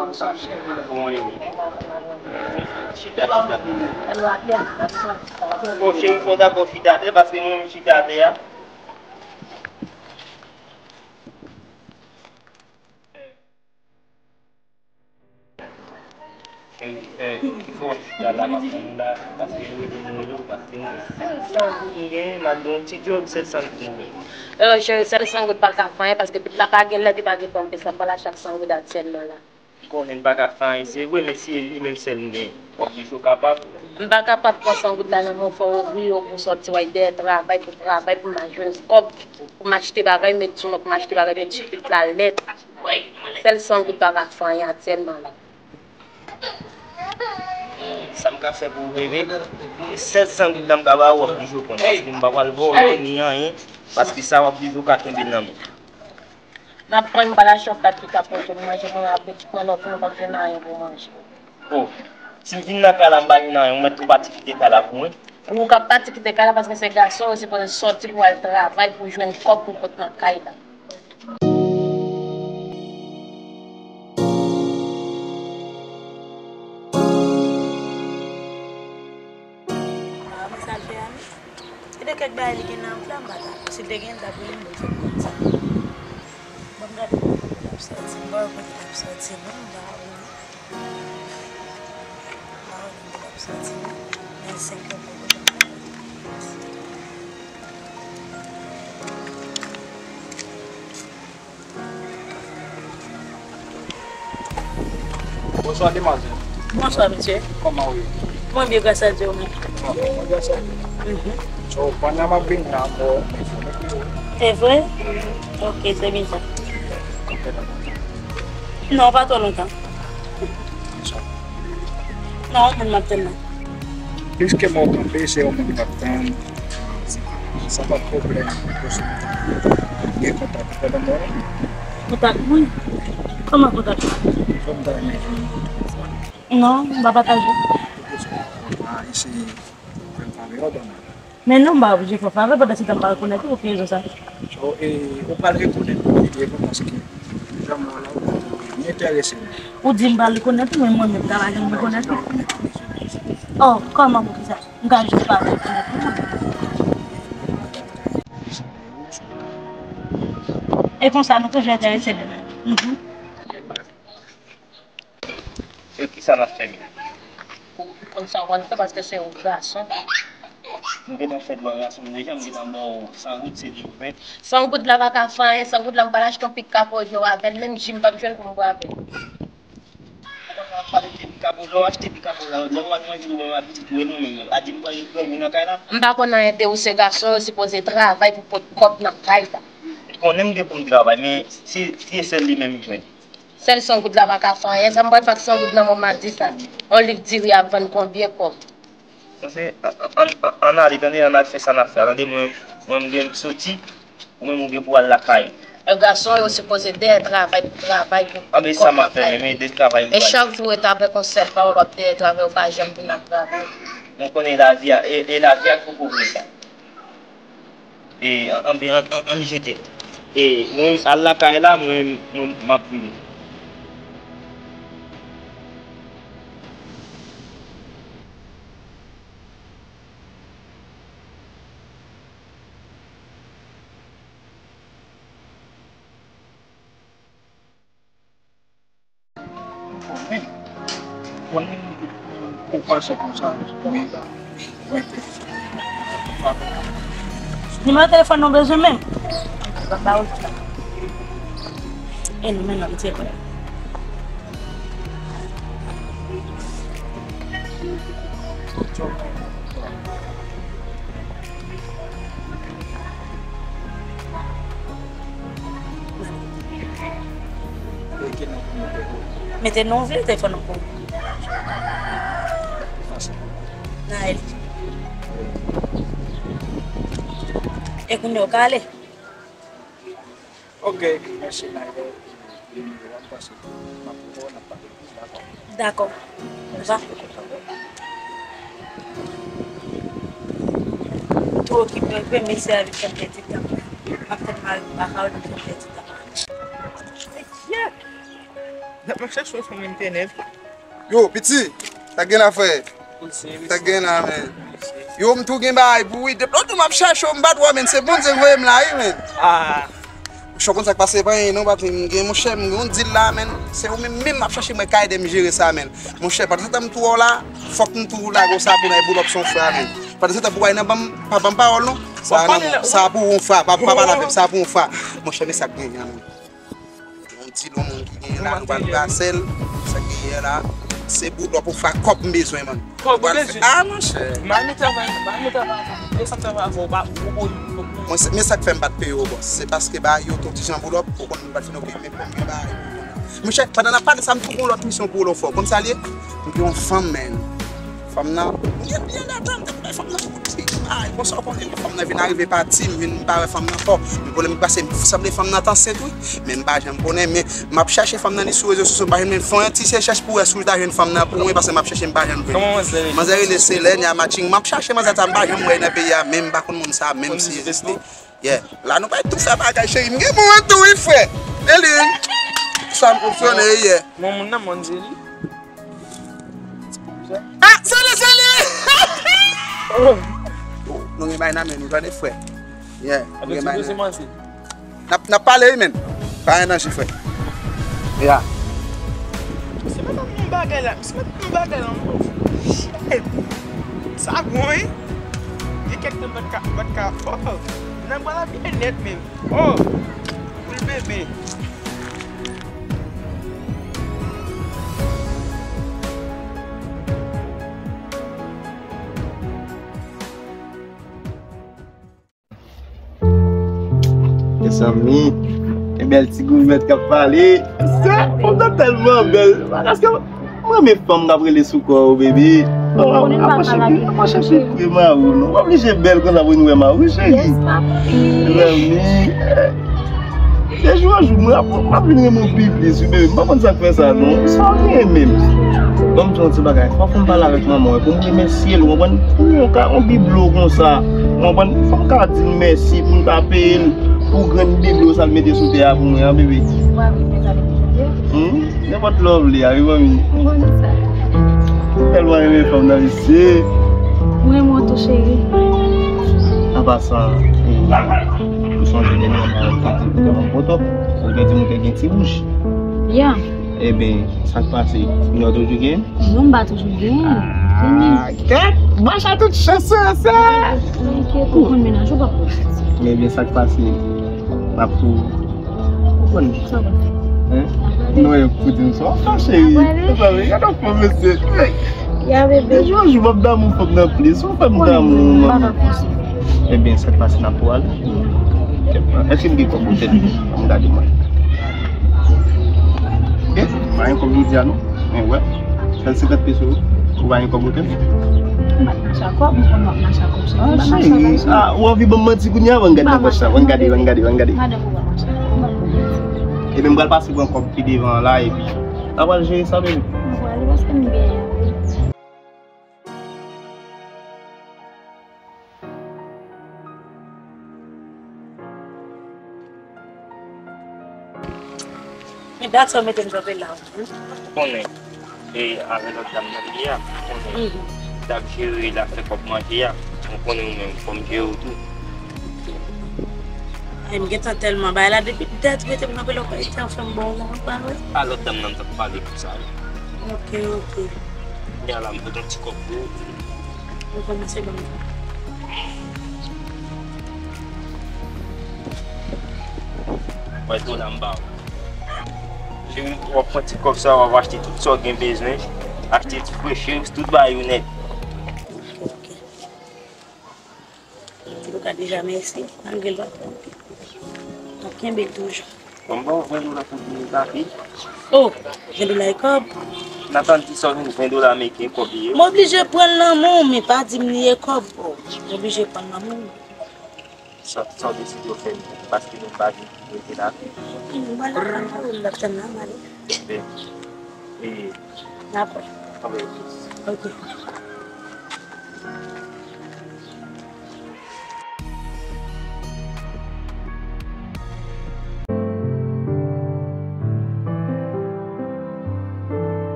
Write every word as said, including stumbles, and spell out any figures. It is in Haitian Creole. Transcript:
Bon, cheri, fò w dakò chita atè, paske mwen menm chita atè a. Cheri, fè, fò w chita la, paske m la, paske m rele nou yo, paske m sèl san goud m gen, m ap di yon ti djòb sèl san goud m gen. Cheri, sèl san goud pa ka fè anyen, paske tout la pa gen lèt, li pa gen kòb, sa pral achte ak san goud aktyèlman la. M konnen m pa ka fè anyen, se vre, men si e li menm sèl m gen, w ap di w kapab? M pa kapab pran san goud la nan men w, fò w ouvri yo pou w sòti, w al dèyè travay, pou travay, pou m al jwenn kòb, pou m achte bagay, met sou non, pou m achte bagay, men ti pit la nèt. Sèl san goud pa ka fè anyen aktyèlman la. Sa m ka fè pou w reve? Sèl san goud la m ka ba w, w ap di w konn, paske m pa pral vòlè ni anyen, paske sa w ap di w ka kenbe nan men. N ap pran yon balachòp la ki ka pote pou manje, mwen ap pran lòt moun, m p ap jwenn anyen pou manje. Oh, si m vin nan kay la, m pa jwenn anyen, ou mèt tou pati kite kay la pou mwen? Ou k ap pati kite kay la paske se gason yo sipoze sòti pou al travay, pou jwenn kòb pou pot nan kay la. Ah, mesaj fè a, men. Se te kèk bagay li gen nan wout la, m pa ta. Si l te gen, l t ap rele m pou l fè m konn sa. Bon, m gade kote l ap sòti, m pa wè kote l ap sòti, non, m pa wè, non. M pa wè kote l ap sòti, non. Men senk èd poko janm rive. Bonswa, demwazèl. Bonswa, mesye. Kòman w ye? Mwen byen, gras a Dye, ou menm? Mwen byen, gras a Dye. Mhm. So, pandan m ap vini la, mwen... Se vre? Ok, se bizarre. Non, pa twò lontan. Non, moun m ap tann nan. Piske mwen kanpe, se yon moun m ap tann. Sa pa pwoblèm. Gen kontak ou nan mwen? Kontak mwen? Kòman kontak ou? Kòm ta renmen jwenn kontak ou. Non, m pa pataje. Ou bezwen kontak mwen, eseye fè m favè w ban mwen. Men non, m pa oblije fè w favè, pandan se tan m pa rekonèt ou, pou ki rezon sa? So, e, ou pral rekonèt mwen byen devan, paske jan m wè w la, ou montre w enterese m. Ou di m pral rekonèt ou, men mwen menm, m ta pa janm rekonèt ou. Oh, kòman, poukisa? M ka jis pa rekonèt ou. E konsa, nou toujou enterese menm. Mhm. E kisa n ap fè menm? Ou konn sa w pral fè paske se yon gason. M gentan fè dwa gason m deja, m gentan ba w san goud, se li ou ven. San goud la pa ka fè anyen, san goud la m pral achte yon pik kapojo avè l, menm ji m p ap jwenn pou m bwè avè l. Ou konn w ap pale de pik kapojo, w achte pik kapojo, lè w al manje ou menm ak pitit ou e nou menm, a di m pral rele w nan kay la? M pa konn anyen de ou, se gason yo sipoze travay pou pot kòb nan kay la. Ou konnen m gen pou m travay, men si, si e sèl li menm m jwenn. Sèl san goud la pa ka fè anyen. Sa m pral fè ak san goud nan moman di sa? On liv diri ap vann konbyen kòb? Pase, an, an, an, ann ale, tande, ann al fè sa n ap fè a. Tande, mwen, mwen, m gen soti, ou menm ou gen pou al lakay ou. E gason yo sipoze dèyè travay, travay pou... Anben, sa m ap fè, men de travay m... E chak jou ou rete avèk yon sèl pawòl, w ap dèyè travay, ou pa janm vin ak travay. Mwen konnen lavi a, e, e lavi a k poko vre sa. E, an, anben, an, an, ann jete l. E, mwen, al lakay la, mwen, mwen, m ap vini. Ou konnen, ou panse konsa, wi. Nimewo telefòn nou bezwen menm? E nou menm, nou te pran. Mete non, vye telefòn nan kou. Naël. E kounye a w ka ale? Ok, mèsi, Naël. Nimewo a m pase. M ap pran, n ap pale. Dakò. Dakò. Tou okipe, okipe, mesye a vin fè m pèdi tan. M ap tann mari m pa ka, li vin fè m pèdi tan. M ap chache yon fanm entènèt. Yo, piti, sa k gen la, frè? Sa k gen la, men? Yo, m tou gen bagay pou wi. Depi lòt jou m ap chache w, m pa t wè, men se Bondye k voye m la, wi, men. Ah. Monchè, w konn sa k pase, pa anyen non, patnè. M gen, monchè, m gen yon dil la, men. Se ou menm, menm m ap chache, mwen ka ede m jere sa, men. Monchè, pandan se tan m tou wè w la, fòk m tou lage w sa pou nan boulòp son frè, men. Pandan se tan pou w al nan ban m, pa ban m pawòl, non. Sa, non, sa pou yon frè, pa, pa pale avè m, sa pou yon frè. Monchè, men sa k gen, men. Yon ti lon moun ki genyen la, nou pral brase l. Sa genyen la, se boulòp ou fè kòb m bezwen, man. Kòb ou bezwen? Ah, monchè. Mami travay, mami travay, e sa m travay avè w, ba, ou, ou, ou. Mwen, se, men sa k fè m pa t peye w, bòs. Se paske ba yo ton ti jan boulòp, ou konn m pa t fin oke, men pou m gen ba. Monchè, pandan n ap pale sa, m tou gon lòt misyon pou ou, lò fò. Konn sa l ye? M gen yon fanm, men. Fanm nan, m gen byen datan, m te konnen fanm nan. Ay, konsa w konnen, men fanm nan vin arive pati, m vin pa wè fanm nan ankò. Men pwoblèm ki pase, m sanble fanm nan t ansent, wi. Men m pa janm konnen, men m ap chache fanm nan, li sou rezo sosyo, m pa jwenn, men fè yon ti rechèch pou wè si w ta jwenn fanm nan pou mwen, paske m ap chache, m pa janm jwenn. Kòman manzè rele? Manzè rele Selène Matching, m ap chache manzè sa, m pa janm wè nan peyi a, men m pa konn moun sa, menm si egziste. Yeah. La nou bay tou fè bagay, cheri. M gen bon an tou, wi, frè. E li, sa m fonksyone, yeah. Bon, moun nan, mwen di li. Ah, se li, se li! Oh, nou gen bay nan men nou, tande, frè. Yeah, nou gen bay nan men. N ap, n ap pale, wi, men. Pa gen danje, frè. Yeah. Se pa nan bagay la, se pa nan bagay la, non. Shit. Sa bon, wi. Gen kèk tan m pa t ka, pa t ka, oh. Nan bò la byen nèt, men. Oh. Boul bebe. Mezanmi, e bèl ti goumèt k ap pale. Sa, fanm nan tèlman bèl. Paske m renmen fanm k ap rele sou kò yo, bebe. Ou konnen m pa ka lage fanm, cheri. Aproche pi pre mari w, non. W oblije bèl konsa pou nou wè mari w, cheri. Yes, papi. Mezanmi, eh, de jou an jou, mwen ap, m ap vin renmen w pi plis, wi, bebe. M pa konn sa k fè sa, non. Sa w gen menm. Ban m di w yon ti bagay. Fò w fè m pale avèk manman w, pou m remèsye l, ou konprann? Pou yon ka, yon biblo konsa, ou konprann? Fò m ka di l mèsi pou l pa peye l, pou grenn biblo sa l mete sou tè a pou mwen an, bebe. Ou pa vin fè sa depi jodi a? Hmm? Nenpòt lè w vle a, wi, manmi. Mwen konn sa. Tèlman renmen fanm nan, mesye. Mwen renmen w tou, cheri. An pasan, e, ou sonje dènyèman ou te di ou te yon poto, ou te di m ou te gen ti bouch. Ya. Ebyen, sa k pase? Ou toujou gen? Non, m pa toujou gen. Ah, kèt! Macha tout chans sa, sa! Enkyèt, ou konn mennaj ou pa pou. Men ebyen, sa k pase? M ap tou Ou konn. Sa va. Hein? Non, e pou di m sa w fè, cheri. Sa va, gade w fè mesye. Ya, bebe. De jou an jou, m ap damou fanm nan plis. Ou fè m damou, manmi. Ebyen, sa k pase, n ap pwale. Èske m gen kòb otèl? Ann gade mwen. Eh, pa gen kòb jodi a, non. Men wè. Sèl senkant peso. Ou pa gen kòb otèl? M pa t mache ak kòb, m konn m ap mache ak kòb, cheri. Ah, m pa mache ak kòb, cheri. Ah, ou anvi ban m manti kounye a? Ann gade nan pòch la. Ann gade, ann gade, ann gade. Madanm ou pa mache ak kòb, m ap ban w manti. Ebyen, m pral pase pran kòb pi devan an la, epi. N a pral jere sa, bebe. Mwen pral, paske m gen anvi. Men dat sa w mete m kanpe la, wi. Ou konnen, e, avè lòt dam nan m ye a, ou konnen, mhm, l ap jere, l ap fè kòb manje a. Ou konnen ou menm, fò m jere w tou. Ay, m gentan tèlman bay la, depi dat ou mete m kanpe la, ou pa gentan fè m bon, ou pa wè. A lòt dam nan m t ap pale pou sa, wi. Ok, ok. Kounye a la, m pote yon ti kòb pou ou. Ou kòmanse ban m. Wè, dola m ba ou. Cheri, w ap pran ti kòb sa, w ap achte tout sa w gen bezwen. Achte ti fre, cheri, tout bagay ou nèt. Ok. Antouka, deja mèsi, malgre l pa twò. N ap kenbe l toujou. Bon, m ba w ven dola pou byen kafe. Oh, ven dola e kòb. N ap tann ki sa w vin ven dola ameriken kòb li ye. M oblije pran l nan men w, men pa di m li e kòb. Oh, m oblije pran l nan men w. Sa, sa w deside w fè, paske nou pa vin rete la. M pral la, m ap tann la, m ale. Ben, e, n ap wè. Anben, ok. Ok.